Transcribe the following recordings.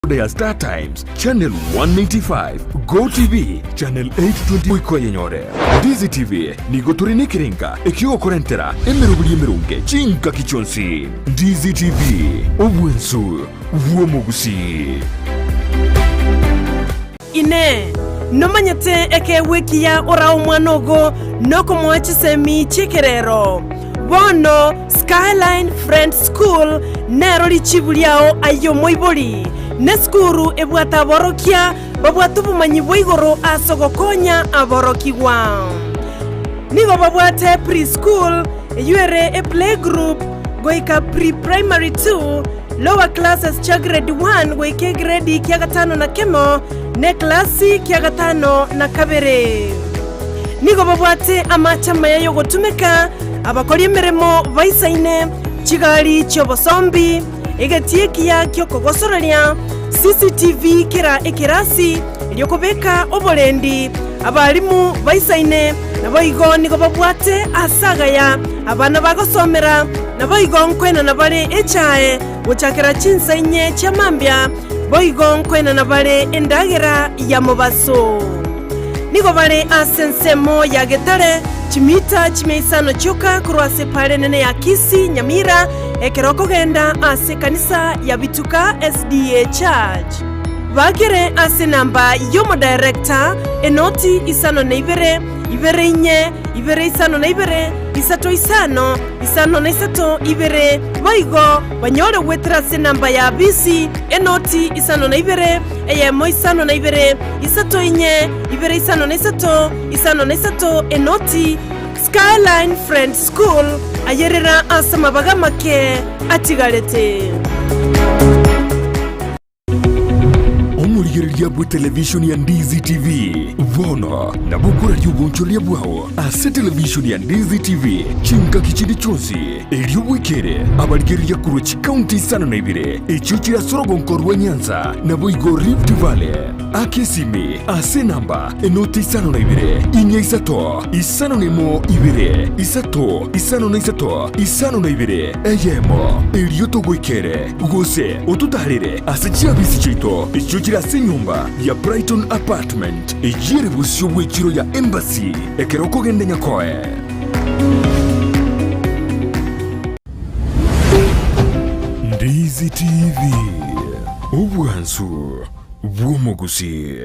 Decoder ya StarTimes, Channel 195, GoTv, Channel 820 goika oyenyore. Ndizi TV nigo tore nekerenga ekiogokorentera emeroberi emerunge chingaki chionsi. Ndizi TV, obwensu bw'omogusii. Inee! Nomanyete ekeegwa ekiya orae omwana ogo nokomoa chisemi chi'ekerero? Bono Skyline Friends School nero richibu riao aye omoibori. Nesukuru ebwate aborokia babwate obomanyi bwa igoro ase ogokonya aborokigwa. Nigo babwate pre-school, eyio ere eplaygroup goika pre-primary two, Lower classes chia grade one goika egredi kia gatano na kemo, na eklasi kia gatano na kabere. Nigo babwate amache amaya y'ogotumeka, abakori emeremo baisaine, chigari chi'obosombi, egetii ekiya ki'okogosoreria, CCTV kera ekerasi, erio kobeka oborendi, abalimu baisaine, naboigo nigo babwate aase agaya abana bagosomera, naboigo nkoenana bare echae gochakera chinsa inye chia mambia, boigo nkoenana bare endagera ya mobaso. Nigo bare ase ensemo ya Getare, chimita chimia isano chioka korwa ase epaara enene ya Kisii, Nyamira, ekero okogenda ase ekanisa ya Bituka SDA Church. Bakere ase enamba y'omodirector, enoti isano na ibere, ibere inye, ibere isano na ibere, isato isano, isano na isato, ibere. Boigo banyore goetera ase enamba ya bisi, enoti isano na ibere, eyemo isano na ibere, isato inye, ibere isano na isato, isano na isato, enoti. Skyline Friends School, ayerera ase amabaga amake atigarete. Omorigereria bw'etelevishoni ya Ndizi TV bono nabo okoraria obonchoreria bwao ase televishoni ya Ndizi TV chingaki chinde chionsi, erio bwekere abarigereria korwa chikaunti isano na ibere echio chire ase orogonko rwa Nyanza naboigo Rift Valley. Aka esimi ase enamba enoti isano na ibere, inya isato, isano na emo ibere, isato, isano na isato, isano na ibere, eyemo, erio togoikere. Gose ototaarere ase chiabisi chiaito echio chire ase enyomba ya Brighton Apartment, eyio ere bosio bw'echiro ya Embassy ekero okogenda Nyakoe. Ndizi TV, obwansu bw'omogusii.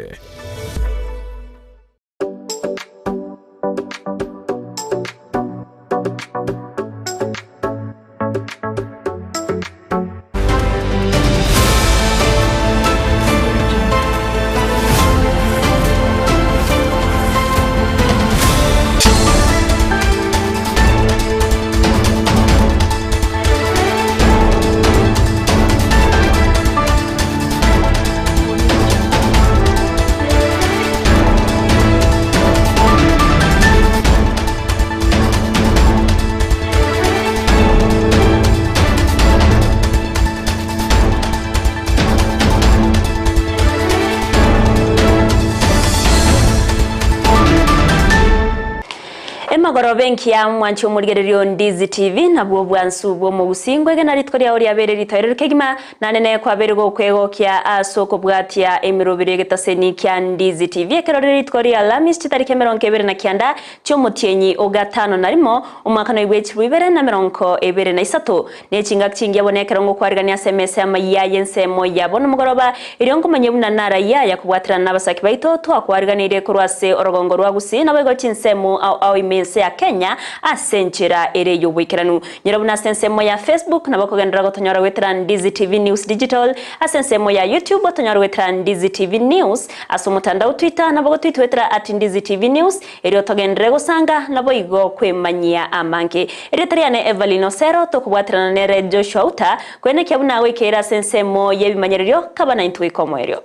Emagoroba enkiya mwanche omorigererio o Ndizi TV nabwo obwansu bw'omogusii ngwegena rituko riao riabeire ritoereru kegima Naende nekwabeire gokwegokia ase okobwatia emeroberi y'egetaseni kia Ndizi TV ekero rire rituko ria Alhamisi chitariki emerongo ebere na kianda chi'omotienyi o gatano na rimo, omwakano oigwe chilifu ibere na emerongo ebere na isato. Ne chingaki chingiya bono ekero ngokwarigania ase emesa y'amayia y'ensemo ya bono mogoroba, erio nkomanye buna narayia aya kobwaterana nabasaki baito twakwariganeirie korwa ase orogongo rwa Gusii naboigo chinsemo ao ao ime ense ya Kenya ase enchera ere y'oboikeranu. Nyora buna ase ensemo ya Facebook nabo okogenderera gotonyora goetera Ndizi TV News Digital, ase ensemo ya YouTube otonyore goetera Ndizi TV News, ase omotandao Twitter nabo gotwit goetera at Ndizi TV News, erio togenderere gosanga naboigo kwemanyia amange. Erieta riane Evelyn Osero, tokobwaterana nere Joshua Uta, koenekia buna agoikeire ase ensemo y'ebimanyererio kaba naintwe goika omoerio.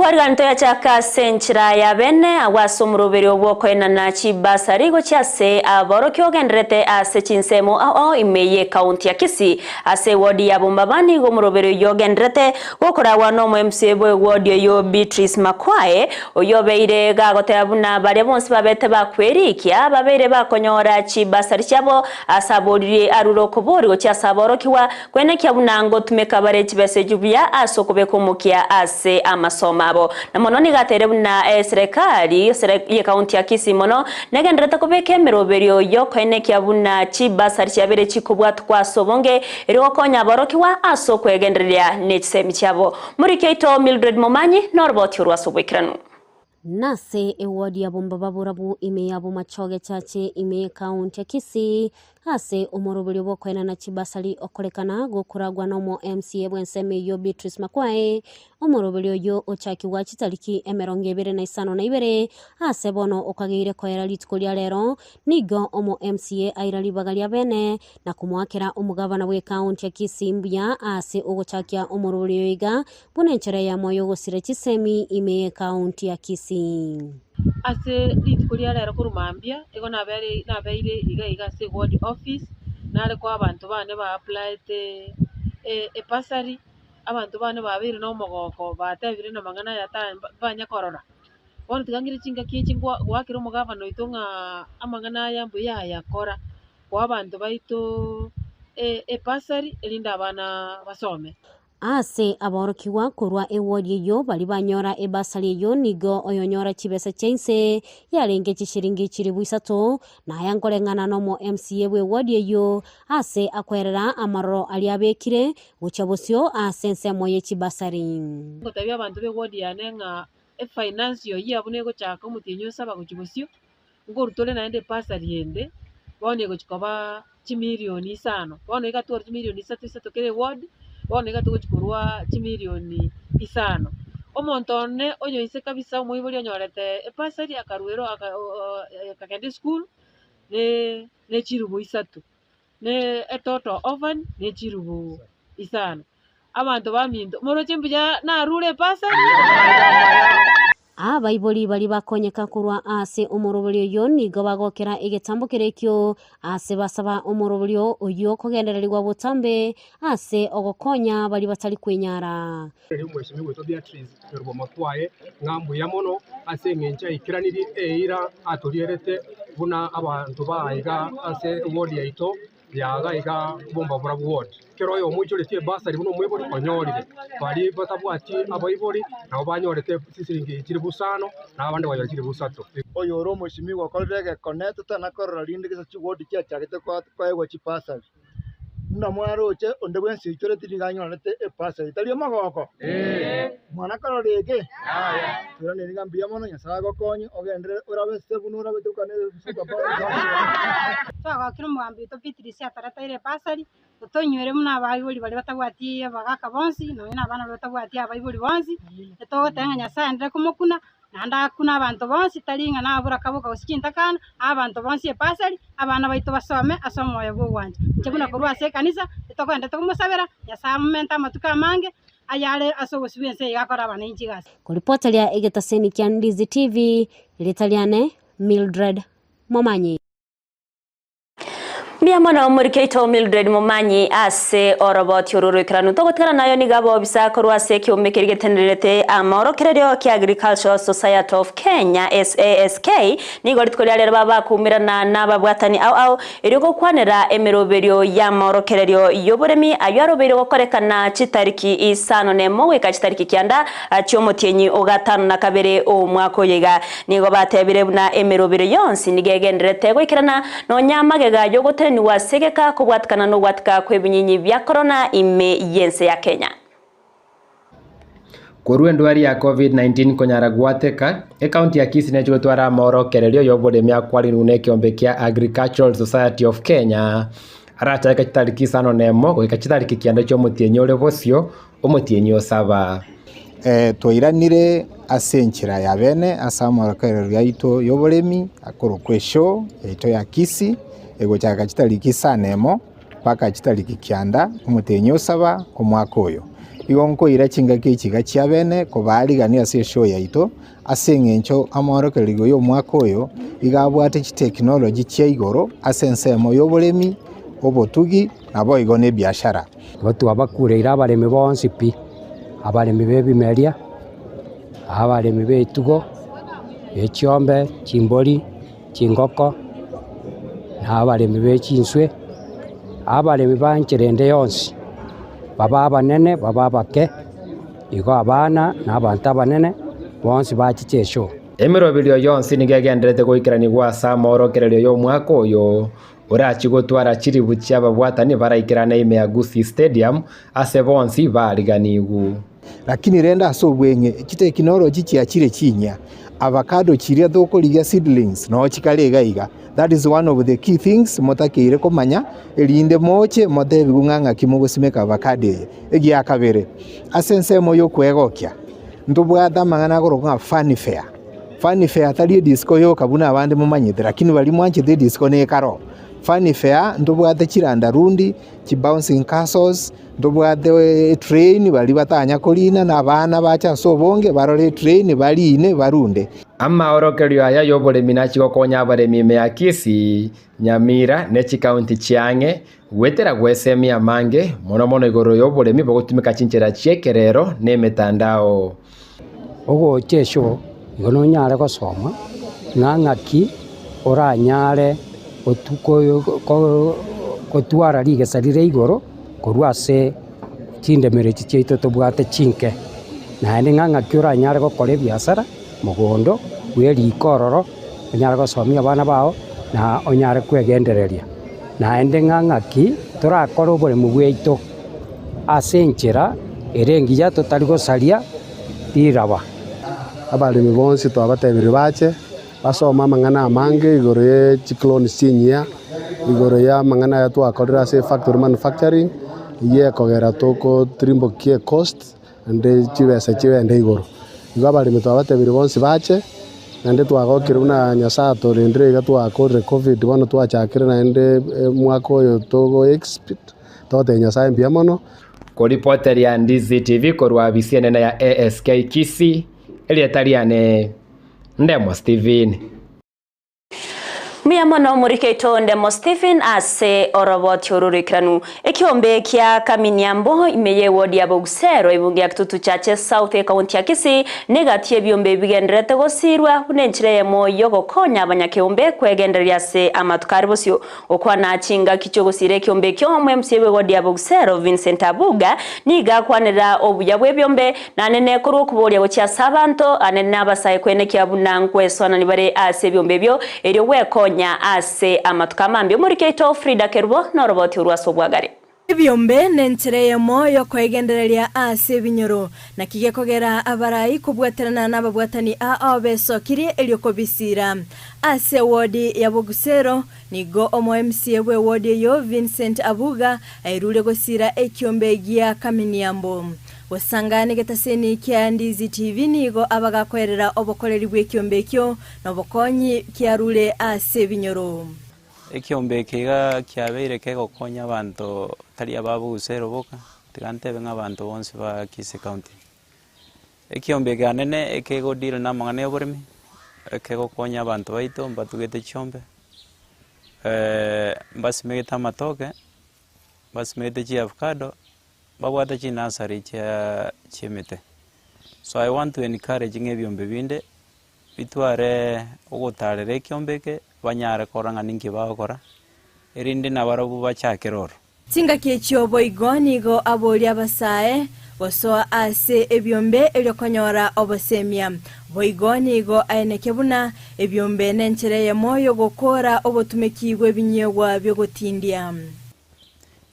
Okwarigania toyachaka ase enchera ya bene, agwo ase omoroberio bw'okoenana chibasari gochia ase aborokia ogendererete ase chinsemo ao ao ime y'ecounty ya Kisii. Ase ewodi ya Bombaba nigo omoroberio oyio ogendererete gokoragwa nomo MCA bw'ewodi eyio Beatrice Makwae, oyio obeire gagoteba buna baria bonsi babete bakwerikia babeire bakonyora chibasari chiabo ase aboririe arure okobori gochia ase aborokigwa Kwenekia buna ngotumeka bare chibesa echio buya ase okobeka omokia ase amasomo abo. Na mono nigo ateire buna eserekari y'ecounty ya Kisii mono negendererete kobeka emeroberio y'okoenekia buna chibasari chiabeire chikobwatukwa ase obonge erio gokonya aborokigwa ase okwegendereria nechisemi chiabo. Moriki oito Mildred Momanyi noroboti orwo ase oboikeranu. Nase ewodi ya Bombaba Borabu ime ya Bomachoge Chache ime y'ekaunti ya Kisii ase omoroberio bw'okoenana chibasari okorekana gokoragwa nomo MCA bw'ensemo eyio Beatrice Makwae. Omoroberio oyio ochakigwa chitariki 25 ase bono okageire koera rituko ria rero nigo omo MCA aira ribaga ria bene na komoakera omogabana bw'ekaunti ya Kisii mbuya ase ogochakia omoroberio oyo iga Buna enchera eyemo y'ogosira chisemi ime y'ekaunti ya Kisii. Ase rituko ria rero korwa mambia, igo nabere nabeire iga iga ase eward office, nare koa abanto bane ba aplayete ebursary, abanto bane babeire na omogoko batebire na amang'ana aya ta mbanya korora. Bono tiga ng'ire chingaki echi ngwa goakera omogavana oito ng'a amang'ana aya mbuya ayakora, koa abanto baitooo ebursary erinde abana basome. Ase aborokigwa korwa ewodi eyio baria banyora ebasari eyio nigo oyonyora chibesa chia inse yarenge chishiringi chilifu isato, na aya nkoreng'ana nomo MCA bw'ewodi eyio ase akwerera amaroro aria abekire gochia bosio ase ensemo ye chibasari. Ngotebia abanto b'ewodi yane ng'a efinance oyio abwo negochaka omotienyi osaba gochia bosio, nkorutore naende ebasari ende, bono egochia koba chimilioni isano, bono iga twarwa chimilioni isato isato kera eward, bono iga togochi korwa chimilioni isano. Omonto one oyo inse kabisa omoibori onyorete ebursary akarwa ero aka akagenda esukuru, ne ne chiribu isato, ne etotal orphan ne chiribu isano. Abanto baminto, moroche mbuya narure ebursary? Abaibori baria bakonyeka korwa ase omoroberio oyio nigo bagokera egetambo keria ekio ase basaba omoroberio oyio kogendererigwa botambe ase ogokonya baria batari kwenyara. Erio omweshimiwa oito Beatrice Kerubo Makwae ng'a mbuya mono ase eng'encho aikeranirie eira atorierete buna abanto ba aiga ase eward yaito Yaga iga bombabura bw'Ward. Kera oyomo oichoretie ebasari buna omoibori onyorire. Baria batabwati abaibori nabo banyorete chisiringi chilifu isano, na abande banyora chilifu isato. Oyore omosimigwa okorire egekone, totana korora rinde gese chiwodi chiachagete koegwa chibasari. Buna mwaroche onde bwensi oichoreti nigo anyorete ebasari. Tari omogoko? Mwana korora eke? Toiraneri ng'a mbuya mono, Nyasae agokonye, ogenderere orabe ase buna orabete okane Twagokire omogambi oito Beatrice atoreteire ebasari, otoinywere buna abaibori baria batabwati abagaka bonsi, nonya na abana baria batabwati abaibori bonsi, etogoteba ng'a Nyasaye aenderere komokuna, naende akune abanto bonsi, tari ng'a nabura kaboka gose chintakana, ae abanto bonsi ebasari, abana baito basome ase omoyo bw'ogwancha. Inche buna korwa ase ekanisa, etokoenderete komosabera, Nyasaye amomente amatuko amange, ayare ase obosio bw'ense eye akore abana inche egasi. Koripoteria egetaseni kia Ndizi TV, erieta riane Mildred Momanyi. Mbuya mono omoriki oito Mildred Momanyi ase oroboti orwo roikeranu. Togotigana nayo nigo abobisa korwa ase ekiombe keria getenererete amaorokererio kia Agricultural Society of Kenya, SASK, nigo rituko ria rero babakoumerana nababwatani ao ao erio gokwanera emeroberio y'amaorokererio y'oboremi ayio arobeire gokorekana chitariki isano nemo goika chitariki kianda chi'omotienyi o gatano na kabere omwaka oyo iga. Nigo batebire buna emerobero yonsi nigo egendererete goikerana nonya amagega y'ogotenenigwa ase egeka kobwatikana nogwatika kw'ebinyinyi bia korona ime y'ense ya Kenya. Korwa endwari ya Covid-19 konyara gwateka, ekaunti ya Kisii nechi gotwara amaorokererio y'oboremi akwarinigwe n'ekeombe kia Agricultural Society of Kenya arachake chitariki isano na emo goika chitariki kianda chi'omotienyi ore bosio omotienyi o saba. Twairanire ase enchera ya bene ase amorokererio aito y'oboremi akorokwa eshow yaito ya Kisii egochaka chitariki isano emo mpaka chitariki kianda omotenyi osaba omwaka oyo. Igo nkoira chingaki echi iga chiabene kobaarigania ase eshow yaito, ase eng'encho amorokererio y'omwaka oyo iga abwate chitechnology chia igoro ase ensemo y'oboremi, obotugi, naboigo na ebiashara. Igo twabakureire abaremi bonsi pi, abaremi b'ebimeria, abaremi b'etugo, be chiombe, chimbori, chingoko, na abaremi be chinswe, abaremi ba enchera ende yonsi, babe abanene babe abake, igo abana na abanto abanene, bonsi bachiche eshoo. Emeroberio yonsi nigo egendererete goikeranigwa ase amorokererio y'omwaka oyo, orachie gotwara chiribu chi'ababwatani baraikerane ime ya Gusii Stadium ase bonsi bariganigwe. Lakini rende ase obweng'e chitekinoloji chiachire chinyia, avocado chiria tokorigia seedlings noo chikare iga iga. That is one of the key things motakeire komanya erinde moche motebigwe ng'a ng'aki mogosimeka avocado eye. Egiakabere, ase ensemo y'okwegokia, ntobwate amang'ana akorokwa ng'a fun fair. Fun fair tari edisco yoka buna abande momanyete lakini baria mwanchete edisco nekare oo. Fun fair ntobwate chirandarundi, chibouncing castles, Ntobwate etrain baria batanya korina na abana bache ase obonge barore etrain barine barunde. Amaorokererio aya y'oboremi nachie gokonya abaremi ime ya Kisii, Nyamira ne chikaunti chi'ang'e goetera gwesemia amange mono mono igoro y'oboremi bogotumeka chinchera chi'ekerero na emetandao. Ogocha esho igo nonyare gosoma ng'a ng'aki oranyare gotwara rigesa rire igoro korwa ase chindemero echi chiaito tobwate chinke. Naende ng'a ng'aki oranyare gokora ebiasara mogondo bwe riko ororo, onyare gosomia abana bao na onyare kwegendereria. Naende ng'a ng'aki torakore oboremo bwaito ase enchera ere engiya totari gosaria riraba. Abaremi bonsi twabatebirie bache basome amang'ana amange igoro ye chiclones chinyia, igoro ya amang'ana aya twakorire ase efactory manufacturing, eyio ekogera tokotirimbokia ecost naende chibesa chigende igoro. Igo abaremi twabatebirie bonsi bache, naende twagokire buna Nyasaye atorendire iga twakorire covid bono twachakire naende omwaka oyo togo expect, togotebia Nyasaye mbuya mono. Koripoteria Ndizi TV korwa abisi enene ya ASK Kisii, erieta riane Ndemo Stephen. Mbuya mono omorike oito Ndemo Stephen ase oroboti oru roikeranu. Ekiombe kia Kaminiambo ime y'ewodi ya Bogusero ebunge ya Kitutu Chache South ekaunti ya Kisii negati y'ebiombe bigendererete gosirwa buna enchera eyemo y'ogokonya abanyakeombe kwegendereria ase amatuko are bosio. Gokwana chingaki chi'ogosiira ekiombe ekio, omoMCA bw'ewodi ya Bogusero, Vincent Abuga, nigo akwanera obuya bw'ebiombe, nanene korwa okoboria gochia ase abanto, anene nabasae kwenekia buna nkwesoanani bare ase ebiombe ebio, erio gwekonya ase amatuko amambia. Omoriki oito Frida Kerubo noroboti orwo ase obwagare. Ebiombe nenchera eyemo y'okoegendereria ase ebinyoro. Naki gekogera abarai kobwaterana nababwatani ao besokirie erio kobisiira. Ase ewodi ya Bogusero, nigo omo MCA bw'ewodi eyio Vincent Abuga airure gosiira ekiombe gia Kaminiambo. Gosanga negetaseni kia Ndizi TV nigo abagakoerera obokoreri bw'ekiombe ekio na obokonyi kiarure ase ebinyoro. Ekiombe eke iga kiabeire kegokonya abanto tari ababusa boka, tiga ntebe ng'a abanto bonsi ba Kisii County. Ekiombe eke anene ekegodeal na amang'ana ya oboremi, ekegokonya abanto baito mbatugete chiombe, mbasimegete amatoke, mbasimegete chiavocado, mbabwate chinursery chia chiemete. So I want to encourage ng'a ebiombe binde, bitware ogotarera ekiombe eke, banyare korora ng'a ninki bagokora, erinde nabarabwo bachakere oro. Chingaki echio boigo nigo aboria abasae gosoa ase ebiombe erio konyora obosemia. Boigo nigo aenekia buna ebiombe nenchera eyemo y'ogokoora obotumeki bw'ebinywegwa bi'ogotindia.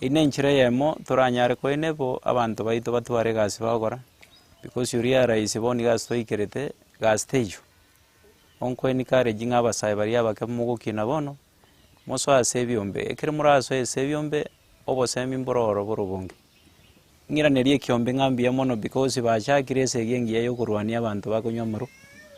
Eyio nenchera eyemo toranyare koenebo abanto baito batware egasi bagokora, because you realize bono iga ase twaikerete, gasi teiyo. Onko encourage ng'a abasae baria abake mogokina bono, mosoe ase ebiombe, ekero morasoe ase ebiombe, obosemi mboro oro bore obonge. Ng'iranerie ekiombe ng'a mbuya mono because bachakire esegi engiya ya okorwania abanto bakonywa amarwa.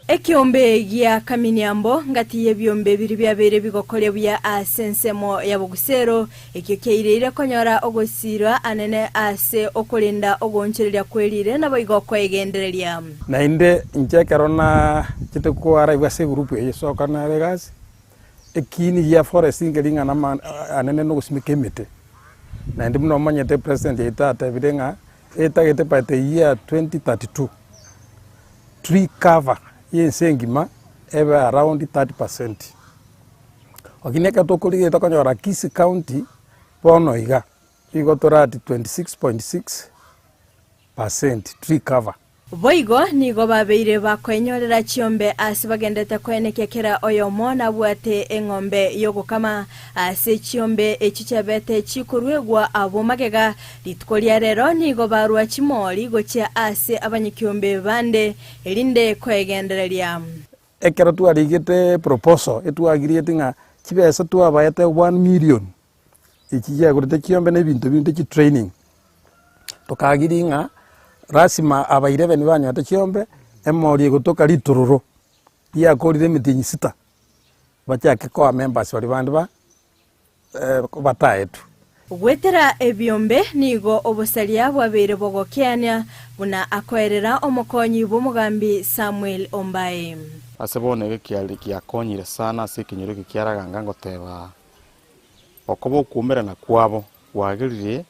Ekeombe gia Kaminiambo ngati y'ebiombe biria biabeire bigokoria buya ase ensemo ya bogusero, ekio kiaireire konyora ogosiirwa anene ase okorenda ogoonchoreria kwe riire naboigo koegendereria. Naende inche ekero nachete koarrive ase egroup eye soka nare egasi, ekiini gia forest nkeri ng'a nama anene na ogosimeka emete. Naende buna omanyete president yaito atebire ng'a etagete by the year 2032, tree cover ya ense engima ebe around 30%. Lakini ekero tokorigereria tokonyora Kisii county bono iga, igo tore at 26.6% tree cover. Boigo nigo babeire bakoenyorera chiombe ase bagenderete koenekia kera oyomo nabwate eng'ombe y'ogokama. Ase chiombe echio chiabete chikoruegwa abwo magega, rituko ria rero nigo barua chimori gochia ase abanyakiombe bande, erinde koegendereria. Ekero twarigete proposal etwagirieti ng'a chibesa twabaete one million, echi chiagorete chiombe na ebinto binde chitraining, tokagiria ng'a lasima aba eleven banyorete chiombe, emori egotoka ritororo, riakorire emetienyi sita, bachake koa members baria bande ba bataetwe. Goetera ebiombe nigo obosaria bwabeire bogokeania, buna akoerera omokonyi bw'omogambi Samuel Ombae. Ase bono ege kiare giakonyire sana ase ekenyoro eke kia Raganga ngoteba okoba okuomerana kwabo gwagerire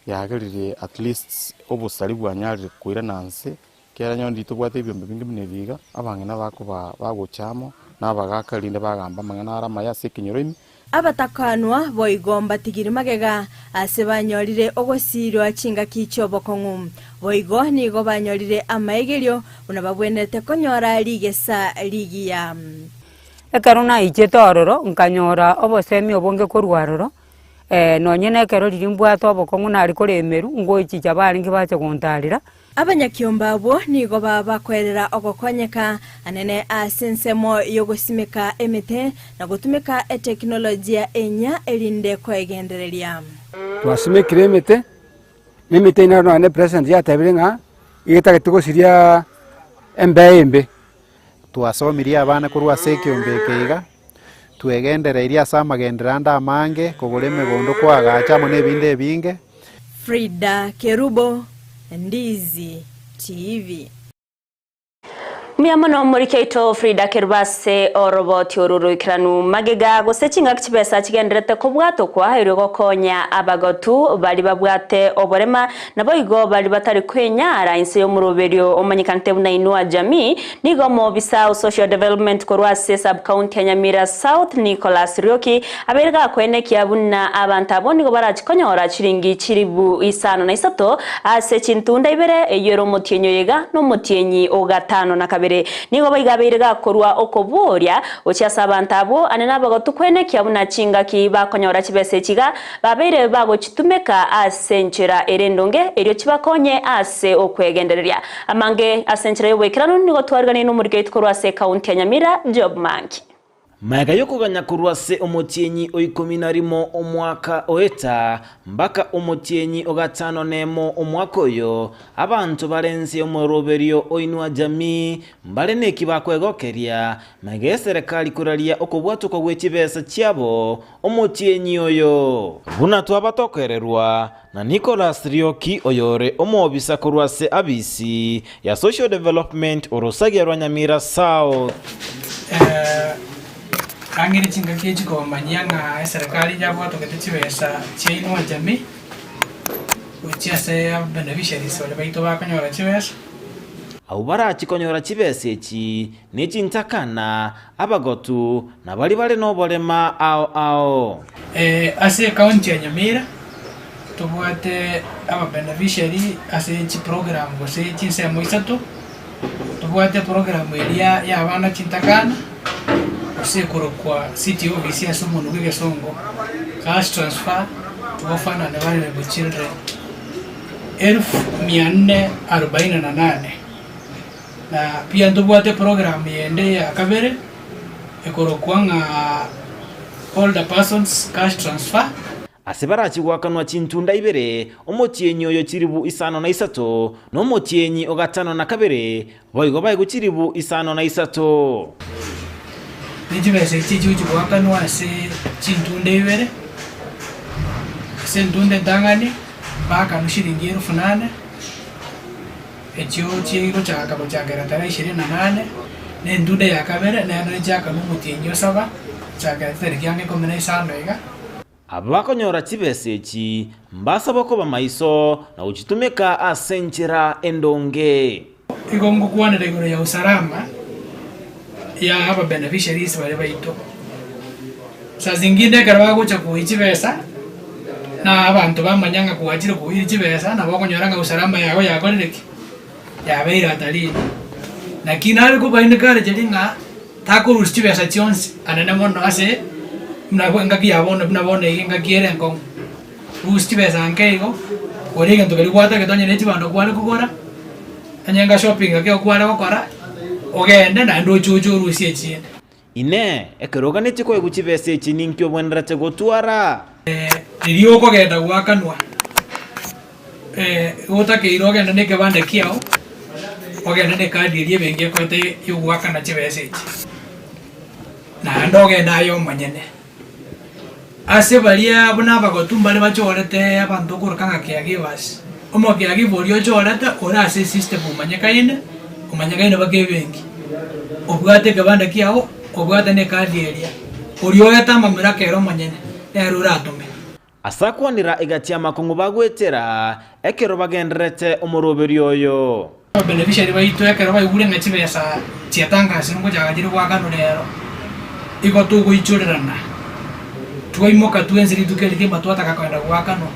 yagerire at least obosari bwanyarire koirana nse, ekiagera onye ndiri tobwate ebiombe binge buna ebi iga, abang'ina bakoba bagocha amo, na abagaka erinde bagamba amang'ana are amaya ase ekenyoro ime. Abatakanwa boigo mbatigiri magega ase banyorire ogosiirwa chingaki chi'obokong'u. Boigo nigo banyorire amaegerio buna babwenerete konyora rigesa rigiya. Ekero naichete ororo, nkanyora obosemi obonge korwa aroro, nonye na ekero riria mbwate obokong'u nare koremerwa, ngochicha barenge bacha gontarera. Abanyakiombe abwo nigo baba bakoerera ogokonyeka anene ase ensemo y'ogosimeka emete na gotumeka etekinolojia enyia erinde koegendereria. Twasimekire emete, na emete eyio nero nonye president yatebire ng'a iga etagete gosiria embeo embe. Twasomirie abana korwa ase ekeombe eke iga, twegendereirie ase amagenderero ande amange, kogora emegondo, koagacha amo nebinde ebinge. Frida Kerubo, Ndizi TV. Mbuya mono omoriki oito Frida Kerubo ase oroboti oru roikeranu magega gose chingaki chibesa chigendererete kobwatokwa erio gokonya abagotu baria babwate oborema Naboigo baria batari kwenyara inse y'omoroberio omanyekanete buna Inua Jamii, nigo omobisa o Social Development korwa ase Sub-county ya Nyamira South Nicholas Rioki abeire gakoenekia buna abanto abwo nigo barachi konyora chiringi chilibu isano na isato ase chintunda ibere eyio ere omotienyi oyo iga na omotienyi o gatano na kabere. Nigo boigo abeire gakorwa okoboria gochia ase abanto abwo ane nabagotu koenekia buna chingaki bakonyora chibesa echi iga Babeire bagochitumeka ase enchera ere endonge, erio chibakonye ase okwegendereria. Amange ase enchera y'oboikeranu nigo twariganirie nomoriki oito korwa ase ekaunti ya Nyamira, Job Mangi. Magega y'okoganya korwa ase omotienyi o ikomi na rimo omwaka oeta, mpaka omotienyi o gatano nemo omwaka oyo, abanto bare inse y'omoroberio o Inua Jamii mbare neki bakwegokeria, magega y'eserekari koraria okobwatokwa gwe chibesa chiabo Omotienyi oyo. Buna twaba tokoererwa na Nicholas Rioki oyore omoobisa korwa ase abisi ya Social Development orosagia rwa Nyamira South. Ang'e chingaki echi komanyia ng'a eserekari yabwatogete chibesa chia Inua Jamii gochia ase ababeneficiaries baria baito bakonyora chibesa. Abwo barachi konyora chibesa echi ne chintakana, abagotu, na baria bare noborema ao ao. Ase ecounty ya Nyamira tobwate ababeneficiary ase chiprogram gose chinsemo isato, tobwate eprogram eria ya abana chintakana, gose ekorokwa city office ase omonwa bwa egesongo, cash transfer to orphan and vulnerable children, elfu mia nne arobaini na nane. Na pia ntobwate eprogram yende ya kabere ekorokwa ng'a older persons cash transfer. Ase barachie goakanwa chintunda ibere, omotienyi oyo chilifu isano na isato, na omotienyi o gatano na kabere boigo baegwe chilifu isano na isato. Ne chibesa echi chigochia goakanwa ase chintunda ibere, ase entunda entang'ani baakanwe shilingi elfu nane, echio chigochaka gochakera tarehe ishirini na nane, na entunda ya kabere nero nechiakanwe omotienyi o saba, gochakera chitariki ang'e ikomi na isano iga. Aba bakonyora chibesa echi mbasabwa koba maiso na gochitumeka ase enchera endonge. Igo ngokwanera igoro ya usalama ya aba beneficiaries baria baito. Saa zingine ekero bagocha koyia chibesa, na abanto bamanya ng'a gwachire koyia chibesa nabo okonyora ng'a usalama yago yakorire ki? Yabeire hatarini. Lakini nare koba encourage ng'a takorusia chibesa chionsi anene mono ase buna engaki ya bono buna bono iga engaki ere enkong'u. Rusia chibesa nke igo, gora egento keria gwatagete onye ne chibando kware kogora, onye nga shopping ake kware gokora, ogende naende oche oche orusie echinde. Inee! Ekero oganetie koegwa chibesa echi ninki obwenerete gotwara? Riria okogenda goakanwa, gotakeire ogende na ekebande kiao, ogende na ekadi eria ebenki ekoete yogoakana chibesa echi, naende ogende aye omonyene. Ase baria buna abagotu mbare bachorete abanto okoroka ng'a caregivers, omo caregiver oria ochorete ore ase esystem omanyekaine, omanyekaine mpaka ebenki, obwate ekebande kiago, obwate na ekadi eria, oria oete amamraka ere omonyene, nere oratome. Ase akwanera egati amakong'u bagwetera ekero bagendererete omoroberio oyo. Ababeneficiary baito ekero baigure ng'a chibesa chiatangasirwe ngochaka chire goakanwa rero, igo togoichorerana, twaimoka twensi rituko eri kegima twataka kogenda goakanwa.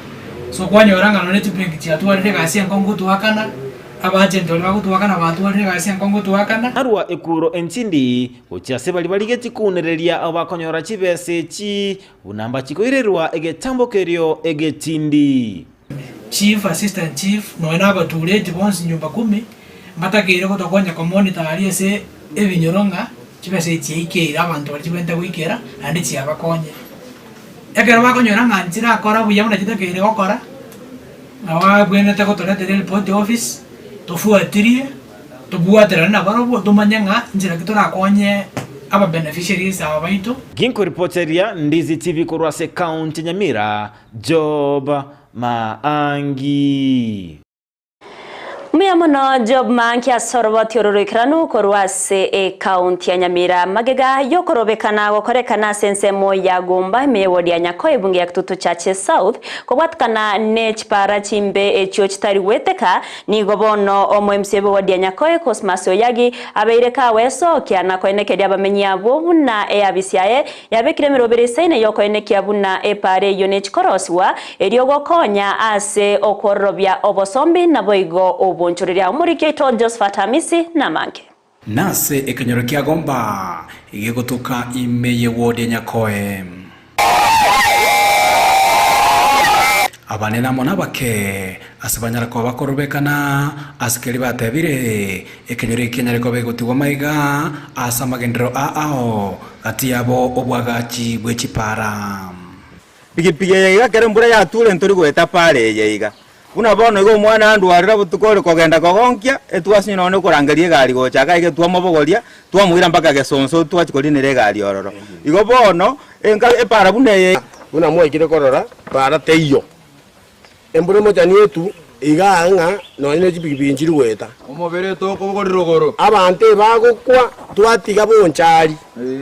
So kwanyora ng'a nonye chibenki chiatwarire egasi enkong'u gotoakana, aba agent baria bagotoakana batwarire egasi enkong'u gotoakana. Narua ekuro enchindi gochia ase baria barigetie kounereria abo bakonyora chibesa echi, buna mbachikoirerwa egetambo kerio egetindi. Chief, assistant chief, nonya na abatureti bonsi nyumba kumi, mbatakeire gotokonya komonitor aria ase ebinyoro ng'a chibesa echi chiaikeire abanto baria chibwenerete goikera naende chiabakonyire. Ekero bakonyora ng'a nchirakora buya buna chitakeire gokora, nabo babwenerete gotoretera eripoti office, tofuatirie, tobwaterane nabarobwo tomanye ng'a nchera ki torakonye ababeneficiaries aba baito. Ginkoripoteria Ndizi TV korwa ase County Nyamira, Job Maangi. Mbuya mono Job Maangi ase oroboti oro roikeranu korwa ase ekaunti ya Nyamira. Magega yokorobekana gokorekana ase ensemo ya Gomba ime y'ewodi ya Nyakoe ebunge ya Kitutu Chache South kobwatikana ne chipara chimbe echio chitari gweteka nigo bono omo MCA bw'ewodi ya Nyakoe Cosmas Oyagi abeire kagoesokia na koenekeria abamenyi abwo buna eabisi yaye Yabekire emeroberi esaine y'okoenekia buna epaara eyio nechikorosigwa, erio gokonya ase okwororobia obosombi naboigo obonchoreria. Omoriki oito Josephat Hamisi namange. Nase ekenyoro kia Gomba, gegotoka ime y'ewodi ya Nyakoe. Abanene amo nabake, ase banyare koba bakorobekana ase keria batebire, Ekenyoro eki kenyare koba egotigwa maiga ase amagenderero a ao gati yabo obwagachi bwe chipara. Pigipigi eye iga ekero embura yature ntori goeta para eye iga. Buna bono iga omwana andwarire botuko ore kogenda kogonkia, etwasinywa nonya nokorangeria egari gocha iga iga twamobogoria, twamoira mpaka gesonso twachia korinera egari ororo. Igo bono, enka epara buna eye. Buna mwaikire korora, para teiyo. Embura emochani etu igaa ng'a nonya ne chipigipigi nchiri goeta. Omobere tokobogori rogoro. Abanto ebagokwa twatiga bonchari,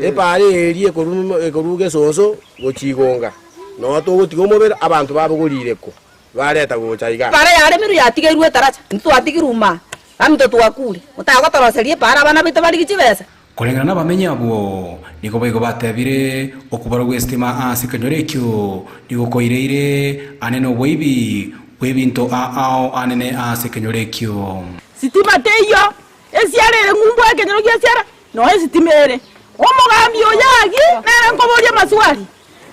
epaara eria ekorwa gesonso gochia igonga, noo togotiga omobere abanto babogorire ko bareta gocha igaa. Epaara yaremirwe yatigeirwe etaracha, intwe twatigirwe ime aa, baminto twakure, motagotoroseria epaara abana baito barigie chibesa. Koreng'ana nabamenyi abwo, nigo boigo batebire, Okobora gw'esitima ase ekenyoro ekio nigo koireire anene oboibi bw'ebinto ao anene ase ekenyoro ekio. Sitima teiyo, esiara ere ng'umbu ekenyoro gi'esiara, noe esitima ere. Omogambi oyo agi nere nkoboria amaswali,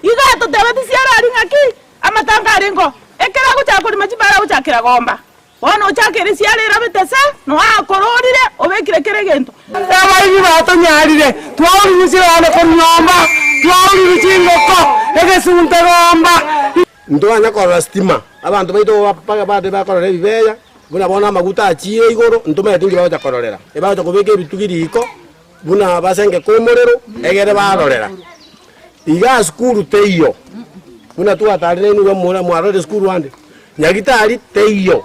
iga atotebeti siara aria ng'aki amatanga arengeo, ekero agochaka korima chibara agochakera gomba. Bono ochakere esiara erabete se, noa akororire, obekire kera egento. Abaibi batonyarire, twaurire chirano korwa nyomba, twaurire chingoko, egesunte gomba. Ntwanya korora stima, abanto baito bande bakorora ebibeya, buna bono amaguta achiire igoro, ntomanyeti nki bagocha kororera. Ebagocha kobeka ebitugi riko, buna basengeke omorero, egere barorera. Igaa sukuru teiyo, buna twatarire inwe iga mora mwarorire sukuru ande, nyagitari teiyo,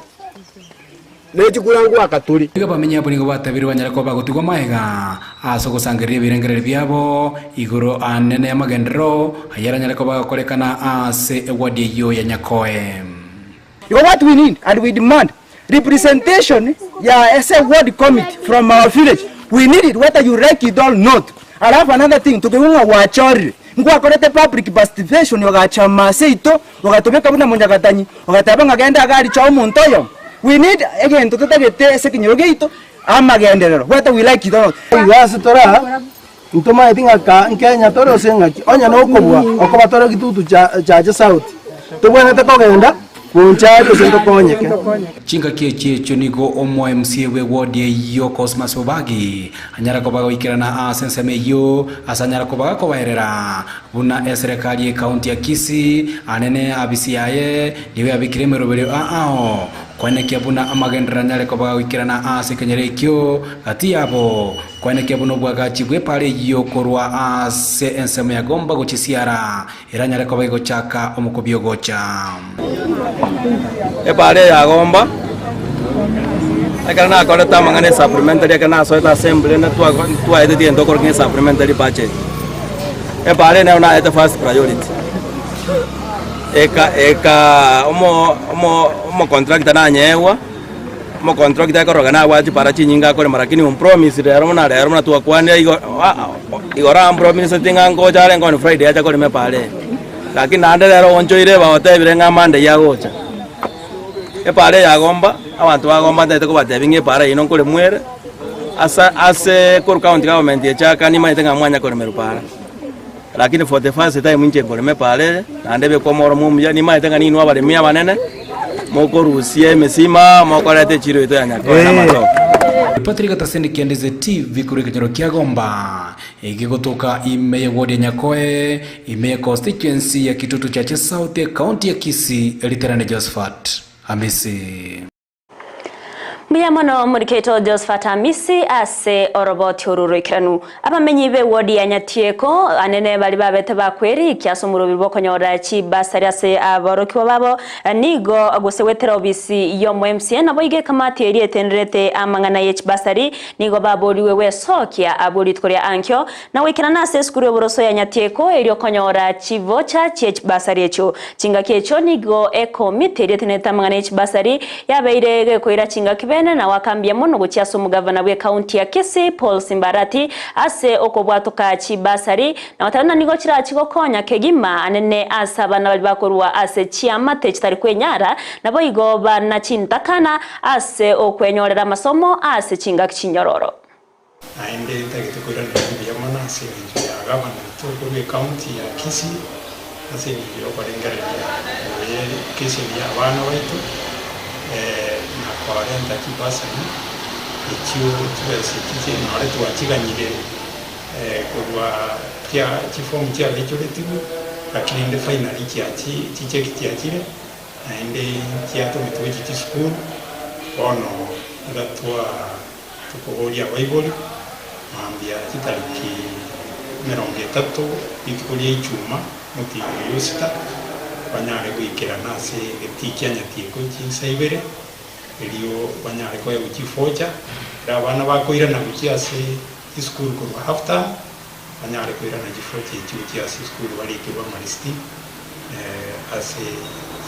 ne chikura ngoaka tore. Nigo abamenyi abwo nigo batebirie banyare koba bagotigwa magega ase ogosangereria ebirengererio biabo igoro anene y'amagenderero ayaranyare koba agokorekana ase ewadi eyio ya Nyakoe. Igo what we need and we demand representation ya ase ward committee from our village we need it whether you like it or not. Alafu another thing tokeigwa ng'a gwachorire nkwakorete public participation ogacha ime seito ogatobeka buna monyagatanyi ogateba ng'a genda iga aria choa omonto oyomo. We need egento totagete ase ekenyoro giaito amagenderero whether we like it or not. Igo ase tore aa, ntomaeti ng'a ka Nkenya tore ase engaki, onye nokobua okoba tore gitutu chache sauti, tobwenerete kogenda bonchari ase ntokonyeke. Chingaki echi echio nigo omo MCA bw'ewodi eyio Cosmas Obagi anyara koba goikerana ase ensemo eyio ase anyara koba gakobaerera buna eserekari y'ecounty ya Kisii anene abisi yaye nigo yabekire emeroberio ao Koenekia buna amagenderero anyare koba gagoikerana ase ekenyoro ekio gati yabo, koenekia buna obwagachi bw'epaara eyio korwa ase ensemo ya Gomba gochia Siara eranyare koba egochaka omokobia ogocha. Epaara eye ya Gomba, ekero nakorete amang'ana e supplementary ekero nasoete assembly ntwaeteti egento okoroka ng'a supplementary budget. Epaara eye nero naete first priority. Eka eka omo omo omocontractor nanyegwa, omocontractor akoroka nabwate chipara chinyinge akorema lakini ompromise rero buna rero buna twakwanire igo igoro ampromiseti ng'a ngocha arenge on Friday acha korema epara eye. Lakini naende rero onchoire bagotebire ng'a Monday agocha. Epara eye yagomba, abanto bagomba ntagete kobatebia ng'a epara eyio nkoremwa ere, asa ase korwa county government echaka nimanyete ng'a mwanya koremerwa para. Lakini for the first time inche nkorema epaara eye, naende ebekwe omoromo omuya, nimaete ng'a ninwe abaremi abanene, mokorusia emesima, mokoreta echiro yaito ya Nyakoe na amatoke. Patrick Gatasende Kiandeze TV korwa ekenyoro kia Gomba, egegotoka ime ye ward ya Nyakoe, ime ye constituency ya Kitutu Chache South, ecounty ya Kisii, Riterane Josephat Amisi. Mbuya mono Morikeito Josphat Amisi ase oroboti oru roikeranu. Abamenyi b'ewodi ya Nyatieko anene baria babete bakwerikia ase omorobiri bw'okonyora chibasari ase aborokigwa babo nigo gose goetera obisi y'omo MCA naboigo ekamati eria etenderete amang'ana ye chibasari nigo baborigwe gwesokia abwo rituko ria ankio na goikerana ase esukuru y'oboroso ya Nyatieko erio konyora chivocha chie chibasari echio. Chingaki echio nigo ekomiti eria etenenete amang'ana ye chibasari yabeire gekoira chingaki bene na goaka mbuya mono gochia ase omogavana bw'ecounty ya Kisii Paul Simbarati ase okobwatoka chibasari na goteba ng'a nigo chirachi gokonya kegima anene ase abana baria bakorwa ase chiamate chitari kwenyara naboigo bana chintakana ase okwenyorera amasomo ase chingaki chinyororo. Naende ntagete koiraneria mbuya mono ase engencho ya gavana oito korwa ecounty ya Kisii ase engencho yokorengereria igoro ye education ya abana baito na korenta chibursary echio chibesa echi nore twachiganyire korwa chia chiform chiagaichoretigwe lakini rende finally chiachi chicheki chiachire naende chiatometwe gochia chisukuru bono iga twa. Tokoboria abaibori, mambia chitariki 30 rituko ria Ichuma, motienyi oyo osita, banyare goikerana ase egetii kia Nyatieko chinsa ibere, erio banyare koegwa chifocha, ekero abana bakoirana gochia ase chisukuru korwa half term, banyare koirana chifocha echio gochia ase esukuru barikirwe amarisiti ase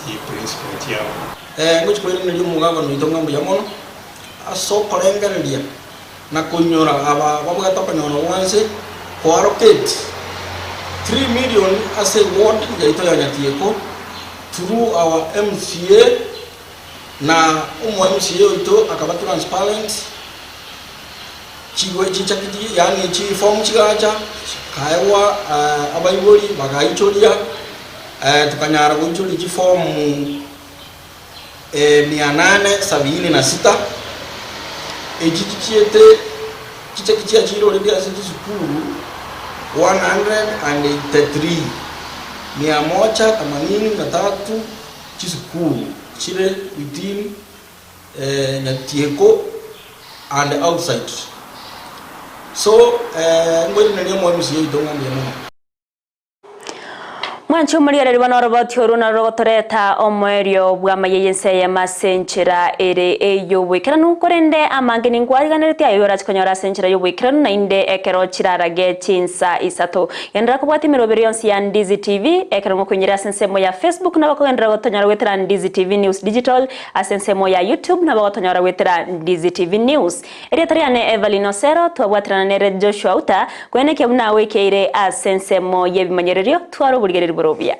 chiprinciple chiabo. Ngochia koiraneria omogabana oito ng'a mbuya mono. Ase okorengereria na koinyora aba babwate okonyora gwensi koallocate 3 million ase eward yaito ya Nyatieko through our MCA na omo MCA oito akaba transparent chigwe chichakiti yaani chiform chigacha chikaegwa abaibori bagaichoria tokanyara goichoria chiform 876, echi chichiete chicheki chiachire already ase chisukuru 183. Mia moja themanini na tatu chisukuru chire within Nyatieko and outside. So ngoiraneria omoemisi oito ng'a mbuya mono. Mwanche omorigereria bono oroboti orwo narwo rogotoreta omoerio bw'amaiya y'ense eyemo ase enchera ere ey'oboikeranu, korende amange ninkwariganeretie aye oyorache konyora ase enchera y'oboikeranu naende ekero chirarage chinsa isato. Genderera kobwatia emeroberi yonsi ya Ndizi TV, ekero ngokoinyera ase ensemo ya Facebook nabo kogenderera gotonyora goetera Ndizi TV News Digital, ase ensemo ya YouTube nabo gotonyora goetera Ndizi TV News. Erieta riane Evelyn Osero, twabwaterana nere Joshua Uta, koenekia buna agoikeire ase ensemo y'ebimanyererio, tware oborigereria bore obuya.